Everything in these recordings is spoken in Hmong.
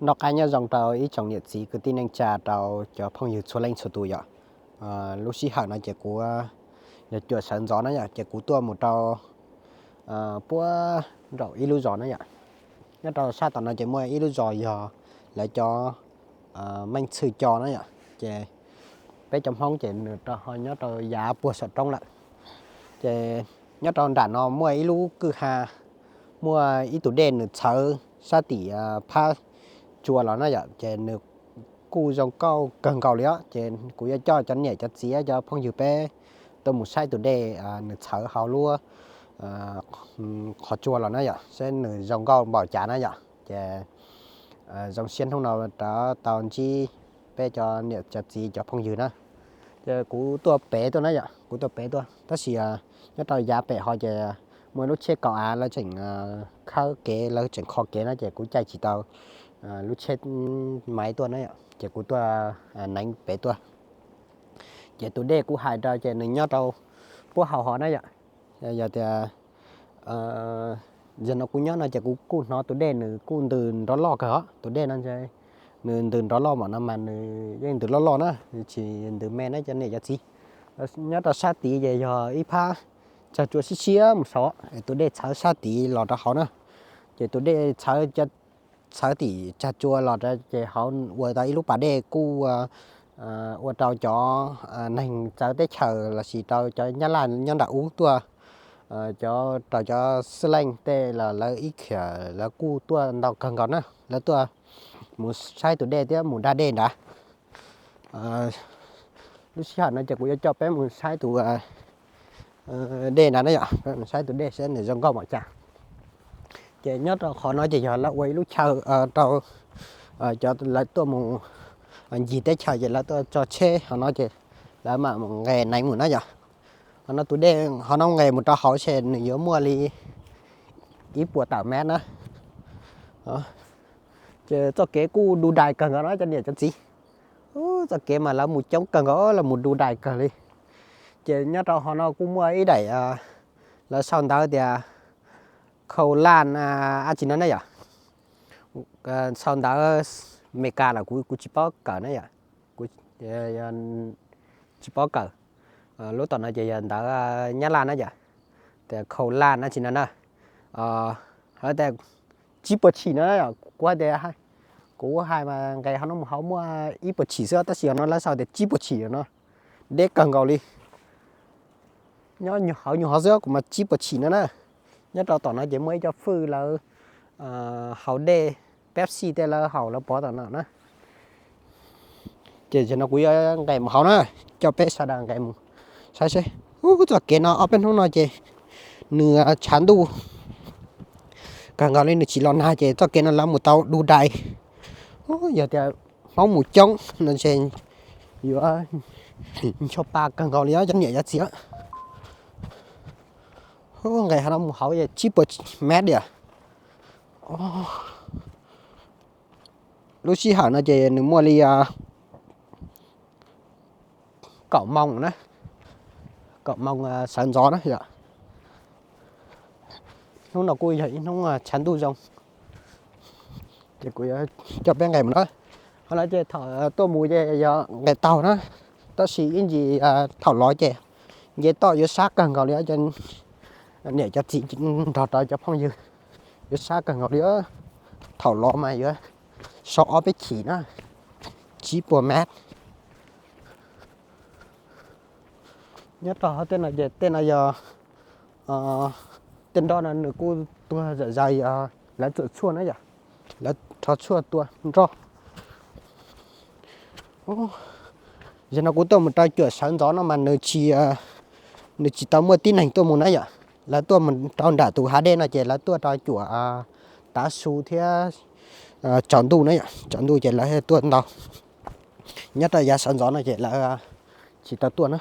Noj qab nyob zoo rau ib tsoom niam txiv kwv tij neej tsa rau cov phooj ywg txhua leej txhua tus yom. Lub sij hawm no ces kuv yog cuam sawv ntxov na yom, ces kuv tuaj mus rau puag nraum ib lub zos na yom. Nyob rau sab tom no ces muaj ib lub zos yog lawv cov Meej Txhwj Co na yom, ces peb cov Hmoob ces nws rau ho nyob rau yav puag saum roob lawm. Ces nyob rau nram no muaj ib lub kwj ha, muaj ib tug dej nws txhawv sab tim phab tsua los na yom, ces nws kuj zoo nkauj kawg nkaus li os. Ces kuv yuav coj cov niam cov txiv cov phooj ywg peb tuaj mus saib tus dej nws txhawv hauv lub qhov tsua los na yom, seb nws zoo nkauj npaum cas na yom. Ces zoo siab hnub no rov tau ntsib peb cov niam cov txiv cov phooj ywg na. Ces kuv tuaj pem tuaj na yom, kuv tuaj pem tuaj tab sis nyob rau yav pem ho ces muaj lub tsheb kaum av lawv tseem khawb kev, lawv tseem kho kev na, ces kuv caij tsis tau lub tsheb maiv tuaj na yom, ces kuv tuaj neev pem tuaj. Ces tus dej kuv hais rau ces nws nyob rau puab hauv hov na yom. Yog tias zaum no kuv nyob no ces kuv kuj hnov tus dej nws kuj ntws nrov loj kawg os. Tus dej no nws ntws nrov loj mam no mas nws yeej ntws loj loj na, tsis ntws me na cov niam cov txiv. Nyob rau sab tid ces yog ib phab tsag tsua siab siab mus saud, tus dej txhawv sab tid los rau hauv na. Ces tus dej txhawv, txhawv tim tsag tsua los rau ces hauv ua tau ib lub pas dej kuj ua rau cov neeg txawv teb chaws lossis rau cov nyab laj nyob nram ub tuaj, cov rau cov xwb leej tej los lawv ib khiav lawv kuj tuaj ntau kawg nkaus na, lawv tuaj mus saib tus dej thiab mus da dej nrad. Lub sij hawm no ces kuv yuav coj peb mus saib tus dej nrad na yom, peb mus saib tus dej saib nws zoo nkauj npaum cas. Ces nyob rau qhov no ces yog lawv ua ib lub chaw rau cov lawv tuaj mus ncig teb chaws ces lawv tuaj tso tsheb hauv no ces lawv mam mus nqes neev mus na yom. Qhov no tus dej qhov no nqes mus rau hauv ces nws yuav muaj li ib puas tawm mev na. Ces txoj kev kuj du dais kawg nkaus no cov niam cov txiv. Txoj kev mas lawv mus coob kawg nkaus, lawv mus du dais kawg li. Ces nyob rau hauv no kuj muaj ib daim lawv sau ntawv tias Khau Laj dab tsi no na yom. Sau ntawv Amelikas los kuv kuv tsis paub kawm na yom, kuv tsis paub kawm. Lub tom no ces yog ntawv Nyab Laj na yom, tias Khau Laj dab tsi no na. Hais tias tsib puas chim no na yom, kuv hais tias kuv hais mas nqes hauv no mus hauv muaj ib puas chim xwb tab sis hauv no lawv sau tias tsib puas chim no. Deb kawg nkaus li. Nyob nyuag hauv nyuag hov xwb kuv mas tsib puas chim no na. Nyob rau tom no ces muaj ib co fwj lawv haus dej, Pepsi tej lawv haus lawv pov tom no na. Ces zaum no kuv yuav nqes mus hauv na, coj peb sawv daws nqes mus saib seb. Ub, txoj kev no ob peb hnub no ces nws tshav ntuj kawg nkaus li nws tsis los nag ces txoj kev no lawv mus tau du dais. Yog tias Hmoob mus coob no ces yuav ncho pa kawg nkaus li cov niam cov txiv. Nqes hauv no mus hauv tsib puas mev diam. Lub sij hawm no ces nws muaj li kaum moos na, kaum moos sawv ntxov na yom. Hnub no kuj yog ib hnub tshav ntuj zoo, ces kuv yuav coj peb nqes mus na. Qhov no ces thaum tuaj mus ces yog nqes taug na, tab sis ib ntsis thaum los ces nce toj yuav sab kawg nkaus li, cov niam cov txiv nrog rau cov phooj ywg yuav sab kawg nkaus li. Thaum los mas yuav so ob peb chim na, tsib puas mev. Nyob rau hauv tej no ces tej no yog tej nroj no nws kuj tuag zam zaws, lawv txuam tshuaj na yom, lawv rho tshuaj tua nroj. Zaum no kuv tuaj mus rau cuam sawv ntxov no mas nws tsis, nws tsis tau muaj tib neeg tuaj mus na yom. Lawv tuaj mus rau nram tus hav dej no ces lawv tuaj rau cuam tav su thiab tsaus ntuj na yom, tsaus ntuj ces lawv tuaj ntau. Nyob rau yav sawv ntxov no ces lawv tsis tau tuaj na.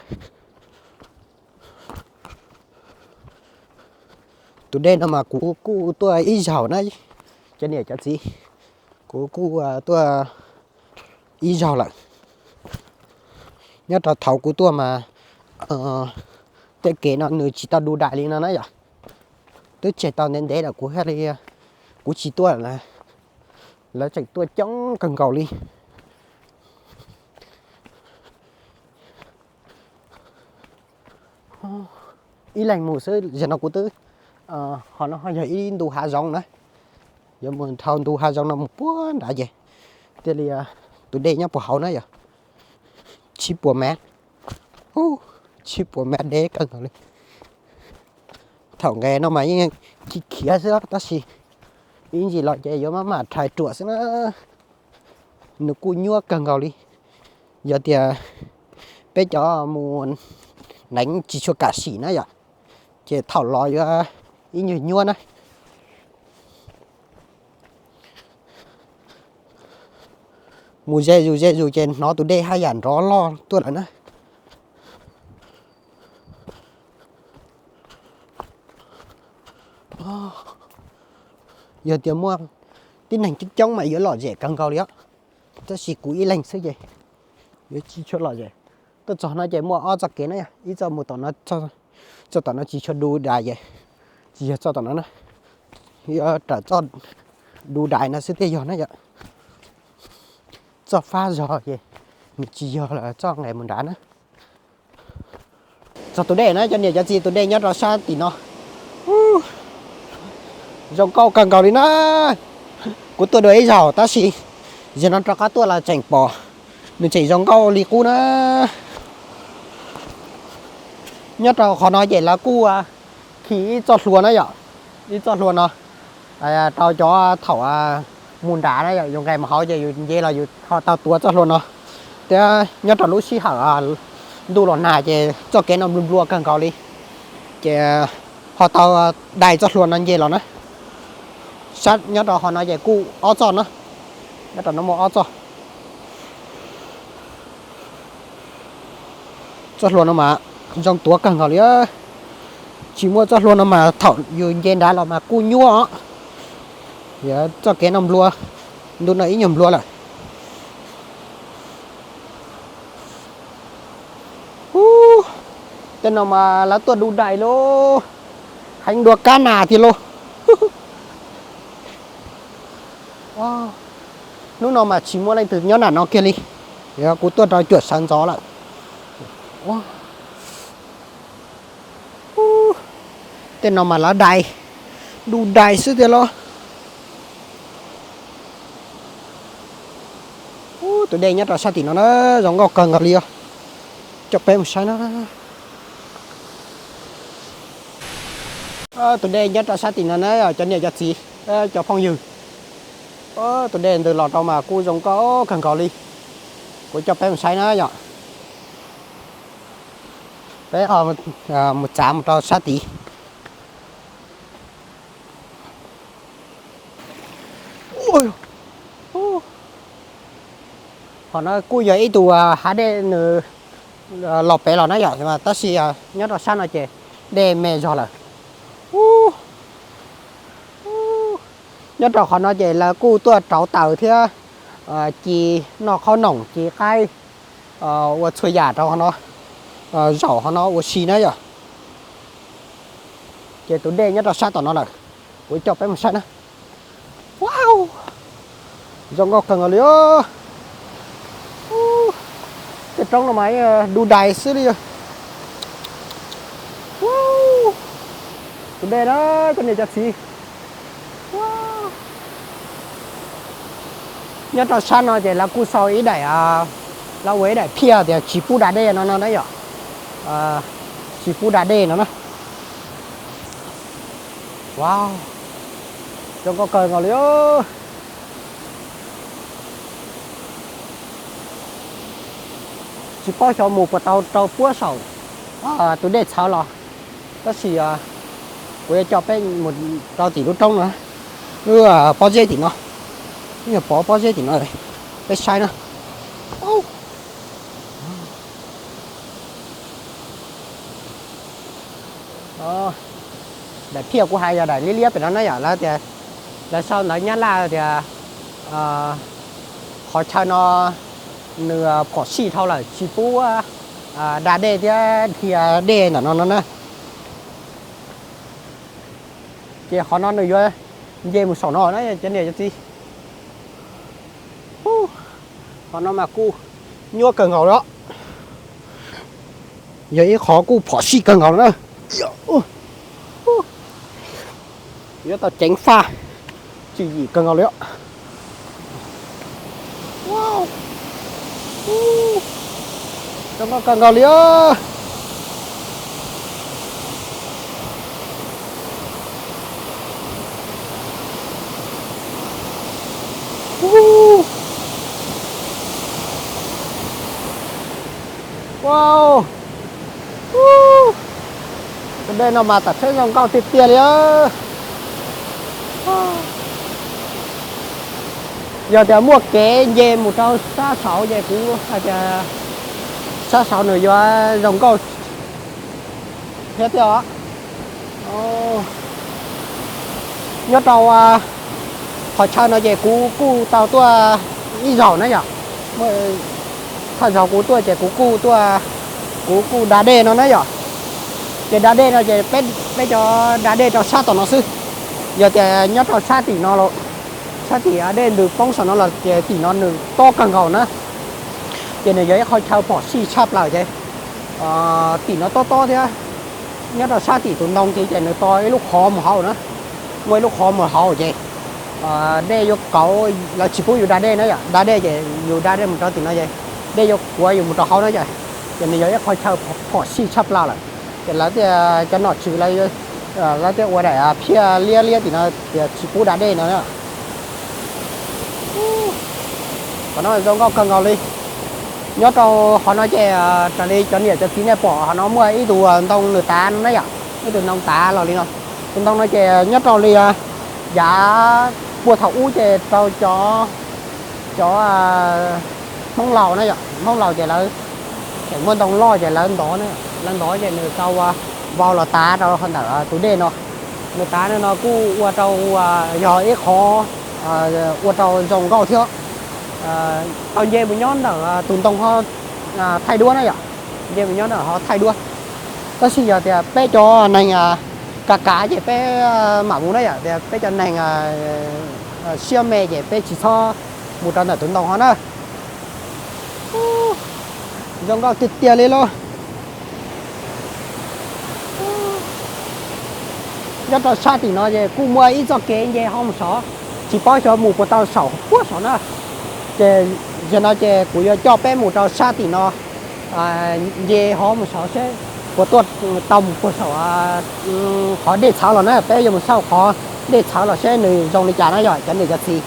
Tus dej no mas kuv kuj tuaj ib zaug na, cov niam cov txiv, kuv kuj tuaj ib zaug lawm. Nyob rau thaum kuv tuaj mas tej kev no nws tsis tau du dais li no na yom. Twb tseg tau ntev ntev lawm kuv thiaj li, kuv tsis tuaj lawm na. Lawv tseem tuaj coob kawg nkaus li. Ib leeg mus xwb, zaum no kuv twb, ho no yog ib ntu hav zoov na. Yuav mus dhau ntu hav zoov no mus puag nrad ces thiaj li, tus dej nyob puag hauv na yog tsib puas mev, tsib puas mev deb kawg nkaus li. Thaum nqes no mas yeej khiav khiav xwb tab sis ib ntsis los ces yuav maj mam rhais ruam xwb na. Nws kuj nyuaj kawg nkaus li. Yog tias peb cov mus neev tsis tshua kam sim na yom, ces thaum los yuav ib nyuag nyuaj na. Mus ze zus ze zus ces hnov tus dej haj yam nrov loj tuaj lawm na. Yog tias muaj tib neeg coob coob mas yuav lom zem kawg nkaus li os. Tab sis kuv ib leeg xwb ces yuav tsis tshua lom zem. Tuaj txog no ces muaj ob txoj kev na, ib txoj mus tom no, txoj tom no tsis tshua du dais ces tsis yog txoj tom no na, yuav raws txoj du dais no xwb thiaj yog na yom. Txoj fab zog ces nws tsis yog txoj nqes mus nrad na. Txog tus dej na cov niam cov txiv, tus dej nyob rau sab tim no zoo nkauj kawg nkaus li na. Kuv tuaj dua ib zaug tab sis zaum no rov qab tuaj los tseem pom nws tseem zoo nkauj li qub na. Nyob rau qhov no ces lawv kuj khi ib txoj hlua na yom, ib txoj hlua no rau cov thaum mus nrad na yom, yus nqes mus hauv ces yus nce los yus ho tau tuav txoj hlua no. Thiab nyob rau lub sij hawm ntuj los nag ces txoj kev no nplua nplua kawg nkaus li, ces ho tau dai txoj hlua no nce los na. Sab nyob rau qhov no ces kuj ob txoj na, nyob rau no muaj ob txoj. Txoj hlua no mas zoo tuav kawg nkaus li. Tsis muaj txoj hlua no mas thaum yus nce nrad los mas kuj nyuaj os. Txoj kev no nplua, ntu no ib nyuag nplua lawm. Ub, tej no mas lawv tuaj du dais lauj, heev dua kab nas tiag lauj. Hnub no mas tsis muaj leej twg nyob nram no kiag li, kuv tuaj rau cuam sawv ntxov lawm. Tej no mas lawv dais, du dais xwb tiag los. Ub, tus dej nyob rau sab tim no na, zoo nkauj kawg nkaus li os. Coj peb mus saib na. Tus dej nyob rau sab tim no na cov niam cov txiv, cov phooj ywg. Tus dej ntws los rau mas kuj zoo nkauj kawg nkaus li. Kuv coj peb mus saib na yom. Peb mus txav mus rau sab tid. Qhov no kuj yog ib tug hav dej nws los pem los na yom, tab sis nyob rau sab no ces dej me zog lawm. Nyob rau qhov no ces lawv kuj tuaj rauv taws thiab ci noj qhob noom ci qaib ua txhua yam rau qhov no, zaum qhov no ua si na yom. Ces tus dej nyob rau sab tom no lawm, kuv coj peb mus saib na. Wow, zoo nkauj kawg nkaus li. Tej roob no mas du dais xwb li. Tus dej na cov niam cov txiv. Nyob rau sab no ces lawv kuj sau ib daim, lawv ua ib daim phiaj tias tsis pub da dej no no na yom. Tsis pub da dej no na. Wow, zoo nkauj kawg nkaus li. Tsis paub xyov mus puas tau rau puab saum tus dej txhawv los, tab sis kuv yuav coj peb mus rau tim lub roob no, lub pob zeb tim no, yog pov pob zeb tim no, peb saib na. Daim phiaj kuv hais yog daim liab liab pem no na yom, lawv tias, lawv sau ntawv Nyab Laj tias qhov chaw no nws phom sij dhau lawm tsis pub da dej thiab dhia dej ntawm no no na. Ces qhov no nws yuav nce mus saum no na cov niam cov txiv. Qhov no mas kuj nyuaj kawg nkaus li os. Yog ib qhov kuj phom sij kawg nkaus na. Yuav tau ceev faj tswm yim kawg nkaus li os. Zoo nkauj kawg nkaus li os. Wow. Tus dej no mas tam tsheb zoo nkauj tiag tiag li. Yog tias muaj kev nce mus rau sab saud ces kuv hais tias sab saud nws yuav zoo nkauj thiab tiag os. Nyob rau qhov chaw no ces kuv kuj tau tuaj ib zaug na yom. Thawj zaug kuv tuaj ces kuv kuj tuaj, kuv kuj da dej no na yom. Ces da dej no ces peb cov da dej rau sab tom no xwb. Yog tias nyob rau sab tim no los, sab tim dej ntws poob saum no los ces tim no nws tob kawg nkaus na. Ces nws yog ib qhov chaw phom sij tshaj plaws ces tim no tob tob thiab. Nyob rau sab tim tus ntoo tid ces nws to ib lub qhov mus hauv na. Muaj ib lub qhov mus hauv ces dej yuav kauv, lawv tsis pub yus da dej na yom. Da dej ces yus da dej mus rau tim no ces dej yuav kuav yus mus rau hauv na yom. Ces nws yog ib qhov chaw phom sij tshaj plaws lawm. Ces lawv thiaj, cov nom tswv lawv thiaj ua daim phiaj liab liab tim no tias tsis pub da dej no. Qhov no zoo nkauj kawg nkaus li. Nyob rau qhov no ces raws li cov niam cov txiv nej pom qhov no muaj ib tug ntoo nws tav no na yom, ib tug ntoo tav los li no. Tus ntoo no ces nyob rau li yav puag thaum ub ces rau cov, cov Hmoob laus na yom, Hmoob laus ces lawv tseem muaj ntoo loj ces lawv ntov, lawv ntov ces nws tau vau los tav rau ntawm tus dej no. Nws tav no kuj ua rau, yog ib qhov ua rau zoo nkauj thiab. Tau nce mus nyob ntawm tus ntoo ho thaij duab na yom, nce mus nyob ntawm ho thaij duab. Tab sis yog tias peb cov neeg kav kav ces peb mam mus na yom, tias peb cov neeg siab me ces peb tsis txhob mus rau ntawm tus ntoo ho na. Zoo nkauj tiag tiag li lauj. Nyob rau sab tim no ces kuj muaj ib txoj kev nce hauv mus saud, tsis paub xyov mus puas tau saum puag saud na. Ces yog no ces kuv yuav coj peb mus rau sab tim no, nce hauv mus saud seb puas tuaj tau mus puag saum qhov dej txhawv los na. Peb yuav mus saib qhov dej txhawv los seb nws zoo li cas na yom cov niam cov txiv.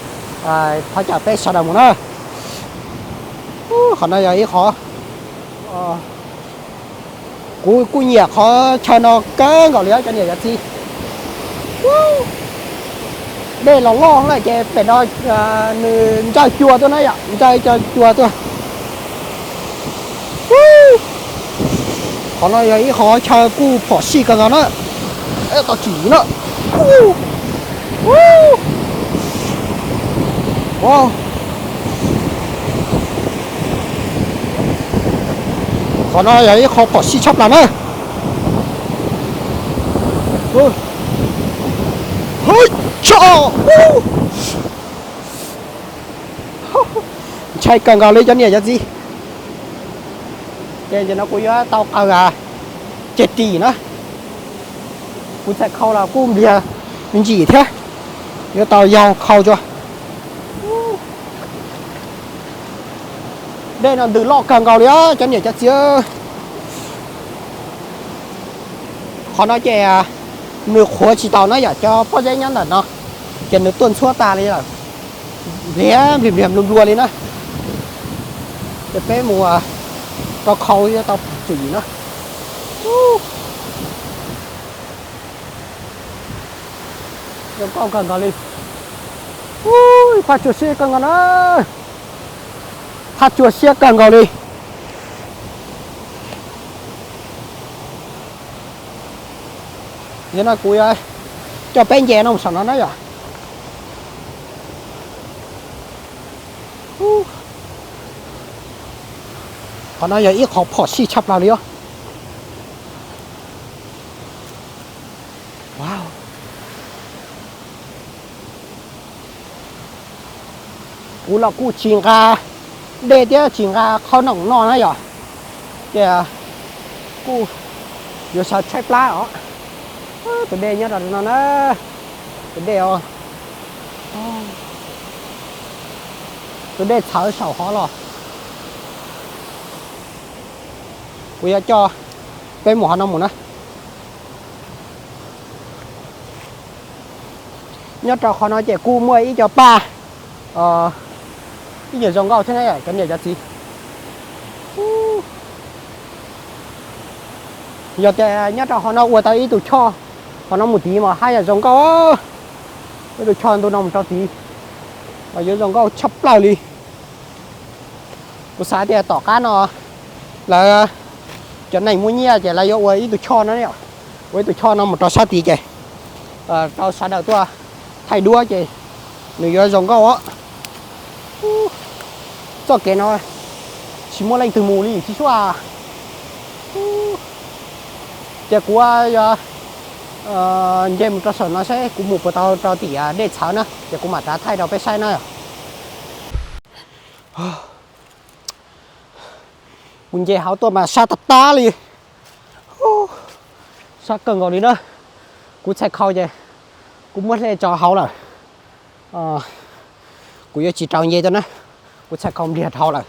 Thov caw peb sawv daws mus na. Qhov no yog ib qhov, kuv kuj nyiam qhov chaw no kawg nkaus li cov niam cov txiv. Dej los loj lawm ces pem no nws ntsawj cua tuaj na yom, ntsawj cov cua tuaj. Qhov no yog ib qhov chaw kuj phom sij kawg nkaus na. Tau tsim na. Qhov no yog ib qho phom sij tshaj plaws na. Ntshai kawg nkaus li cov niam cov txiv. Ces ntawm no kuv yuav tau qaws ceg ris na. Kuv txhais khau los kuj npliag me ntsis thiab, yuav tau yaug khau tso. Dej no ntws loj kawg nkaus li cov niam cov txiv. Qhov no ces nws qhuav tsis tau na yom, cov pob zeb nyob ntawm no ces nws tuaj ntxhuab tas li lawm, npliag npliag npliag nplua nplua li na. Ces peb mus rau khau yuav tau tswm yim na. Zoo nkauj kawg nkaus li. Phaj tsuas siab kawg nkaus na. Phaj tsuas siab kawg nkaus li. Yog no kuv yuav coj peb nce no saum no na yom. Qhov no yog ib qho phom sij tshaj plaws li os. Kuv los kuj tsis nqa Dej thiab tsis nqa qhov noom no na yom, ces kuj yuav sawv tshaib plab os. Tus dej nyob rau no na, tus dej os, tus dej txhawv saum hov los. Kuv yuav coj peb mus hov no mus na. Nyob rau qhov no ces kuj muaj ib co paj, ib yam zoo nkauj thiab na cov niam cov txiv. Yog tias nyob rau qhov no ua tau ib tug choj, qhov no mus tid mas haj yam zoo nkauj, ib tug choj ntu no mus rau tid mas yuav zoo nkauj tshaj plaws li. Kuv xav tias tom qab no lawv, cov neeg muaj nyiaj ces lawv yuav ua ib tug choj no, ua ib tug choj no mus rau sab tid ces rau sawv daws tuaj thaij duab ces nws yuav zoo nkauj os. Txoj kev no tsis muaj leej twg mus li tsis suab. Ces kuv yuav nce mus rau saum no seb kuv mus puas tau rau tim dej txhawv na ces kuv mam rov thaij rau peb saib na. Kuv nce hauv tuaj mas sab tag tag li, sab kawg nkaus li na. Kuv txhais khau ces kuv muab hle tso hauv lawm. Kuv yuav tsis rau nce tuaj na, kuv txhais khau npliag dhau lawm.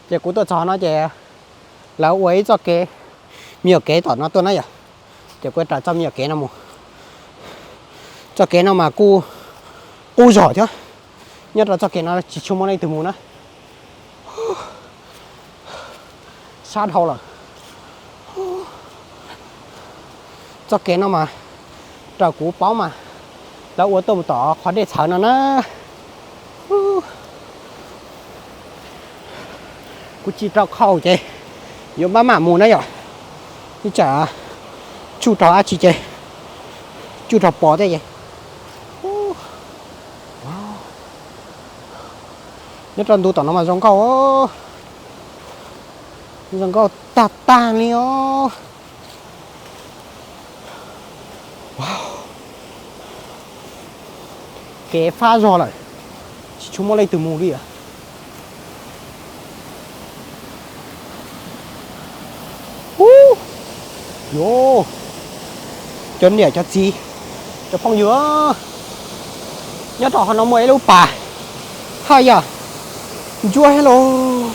Ces kuv tuaj txog no ces lawv ua ib txoj kev, me nyuam kev tom no tuaj na yom. Ces kuv raws txoj me nyuam kev no mus. Txoj kev no mas kuj qub zog thiab, nyob rau txoj kev no tsis tshua muaj leej twg mus na. Sab dhau lawm. Txoj kev no mas raws kuv paub mas lawv ua tuaj mus tom qhov dej txhawv no na. Kuv tsis rau khau ces yuav maj mam mus na yom. Ib tsam tsuj rau dab tsi ces tsuj rau pos thiab ces. Nyob rau ntu tom no mas zoo nkauj, zoo nkauj tag tag li os. Kev fab zog lawm, tsis tshua muaj leej twg mus li. Ub, yus, cov niam cov txiv, cov phooj ywg, nyob rau qhov no muaj ib lub pas haj yam ntsuab thiab lauj.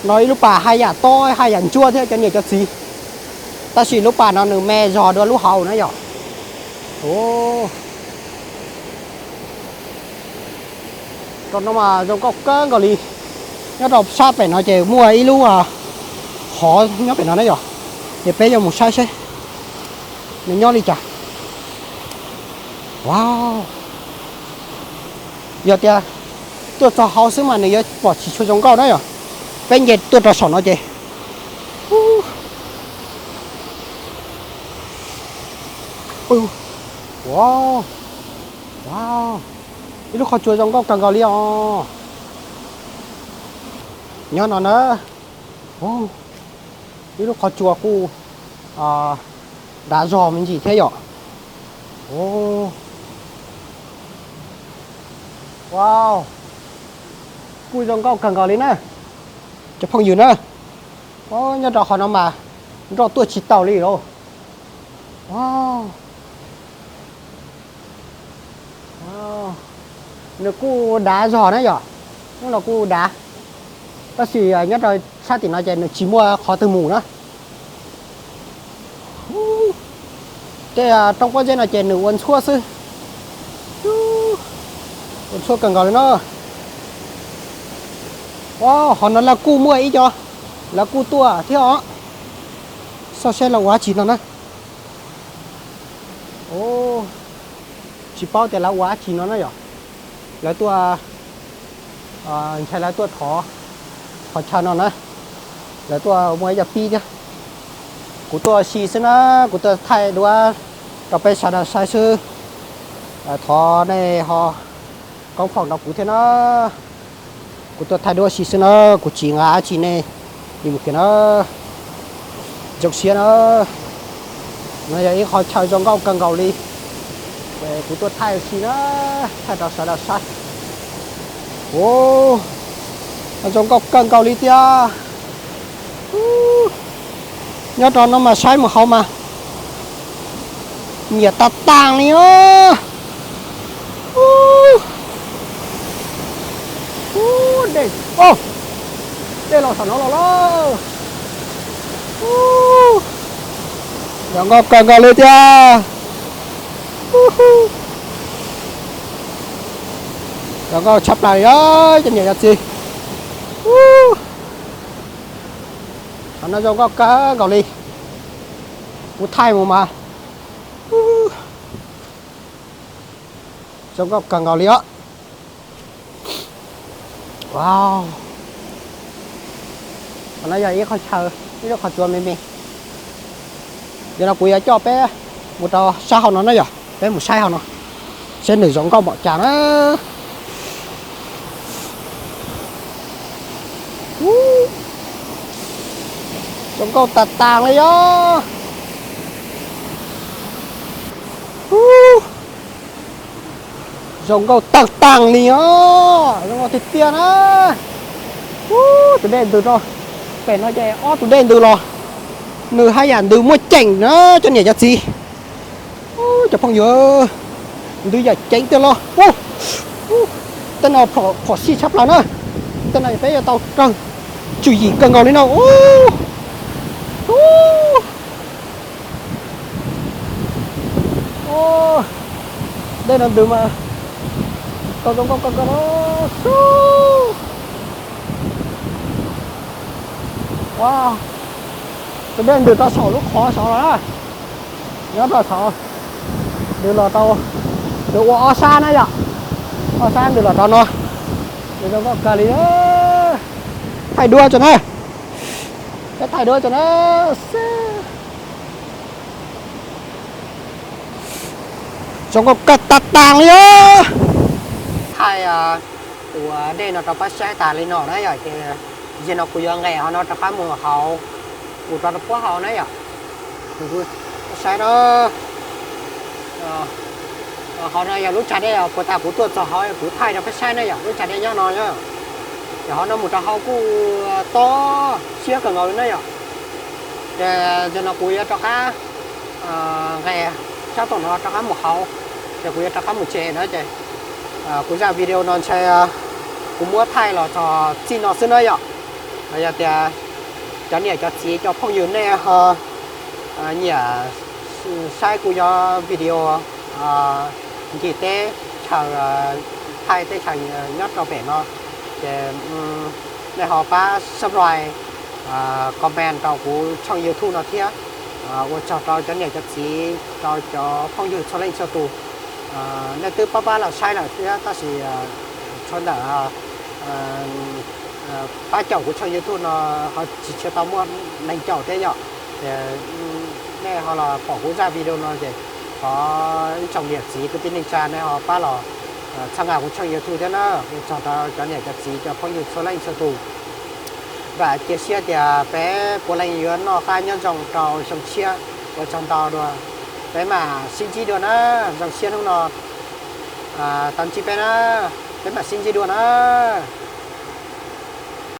No ib lub pas haj yam tob haj yam ntsuab thiab cov niam cov txiv, tab sis lub pas no nws me zog dua lub hauv na yom. Rau no mas zoo nkauj kawg nkaus li. Nyob rau sab pem no ces muaj ib lub hov nyob pem no na yom, ces peb yuav mus saib seb nws nyob li cas. Wow, yog tias tuaj txog hauv xwb mas nws yuav pom tsis tshua zoo nkauj na yom. Peb nce tuaj rau saum no ces, wow, wow, ib lub qhov tsua zoo nkauj kawg nkaus li os. Nyob no na, ib lub qhov tsua kuj dav zog me ntsis thiab yom. Wow, kuj zoo nkauj kawg nkaus li na cov phooj ywg na. Nyob rau qhov no mas nroj tuaj tsis tau li lauj. Nws kuj dav zog na yom, hnub no kuj dav, tab sis nyob rau sab tim no ces nws tsis muaj qhov twg mus na. Tej roob pob zeb no ces nws ua ntxhuab xwb, ua ntxhuab kawg nkaus li na. Hov no lawv kuj muaj ib co, lawv kuj tuaj thiab os. Xauj seb lawv ua dab tsi no na. Tsis paub tias lawv ua dab tsi no na yom. Lawv tuaj, ntshai lawv tuaj thov qhov chaw no na. Lawv tuaj muaj ib co pib thiab. Kuv tuaj si xwb na, kuv tuaj thaij duab rau peb sawv daws saib xwb. Thov nej ho koob foom rau kuv thiab na. Kuv tuaj thaij duab si xwb na, kuv tsis nqa dab tsi nej li mus kiag na. Zoo siab na. No yog ib qhov chaw zoo nkauj kawg nkaus li. Kuv tuaj thaij ua si na, thaij rau sawv daws saib. Ua, zoo nkauj kawg nkaus li tiag. Nyob rau no mas saib mus hauv mas nyiam tas tas li os. Dej, dej los saum no los lawm. Zoo nkauj kawg nkaus li tiag. Zoo nkauj tshaj plaws li os cov niam cov txiv. Qhov no zoo nkauj kawg nkaus li. Kuv thaij mus mas zoo nkauj kawg nkaus li os. Qhov no yog ib qho chaw, ib lub qhov tsua me me. Yog no kuv yuav coj peb mus rau sab hauv no na yom, peb mus saib hauv no, saib nws zoo nkauj npaum cas na. Zoo nkauj tas tas li os. Zoo nkauj tas tas li os, zoo nkauj tiag tiag na. Tus dej ntws rau pem no ces ob tus dej ntws los nws haj yam ntws muaj ceem na cov niam cov txiv. Cov phooj ywg, ntws yam ceev tiag los. Tej no phom sij tshaj plaws na. Tej no peb yuav tau kawg tswm yim kawg nkaus li no. Dej no ntws mas tau zoo nkauj kawg nkaus. Tus dej ntws rau saum lub qhov saud los na. Nyob rau saud, ntws los rau, ntws ua ob sab na yom. Ob sab ntws los rau no, nws zoo nkauj kawg li. Thaij duab tso na, peb thaij duab tso na. Zoo nkauj kawg tas tas li os. Thaij tus dej no rau peb saib tas li no na yom, ces zaum no kuv yuav nqes hauv no rov qab mus hauv, mus rau puag hauv na yom. Saib na, hauv no yog lub tsag dej puag ta kuv tuaj txog hauv kuv thaij rau peb saib na yom, lub tsag dej nyob no na. Ces hauv no mus rau hauv kuj tob siab kawg nkaus li na yom. Ces zaum no kuv yuav rov qab nqes sab tom no rov qab mus hauv, ces kuv yuav rov qab mus tsev na ces kuv zaj video no ntshe kuv muab thaij los txog txij no xwb na yom. Yog tias cov niam cov txiv cov phooj ywg nej ho nyiam saib kuv cov video ncig teb chaws, thaij teb chaws nyob rau pem no, ces nej ho pab subscribe, comment rau kuv tshooj YouTube no thiab. Ua tsaug rau cov niam cov txiv, rau cov phooj ywg txhua leej txhua tus. Nej twb pab pab los saib lawm thiab tab sis tshuav ntawm pab caum kuv tshooj YouTube no ho tsis tshua tau muaj neeg caum thiab yom. Ces nej ho los pom kuv zaj video no ces thov ib tsoom niam txiv kwv tij neej tsa nej ho pab los txhawb nqa kuv tshooj YouTube thiab na. Ua tsaug rau cov niam cov txiv cov phooj ywg txhua leej txhua tus. Vam cia siab tias peb puav leej yuav noj qab nyob zoo rau xyoo tshiab. Ua tsaug ntau dua, peb mam sib ntsib dua na. Zoo siab hnub no tau ntsib peb na, peb mam sib ntsib dua na.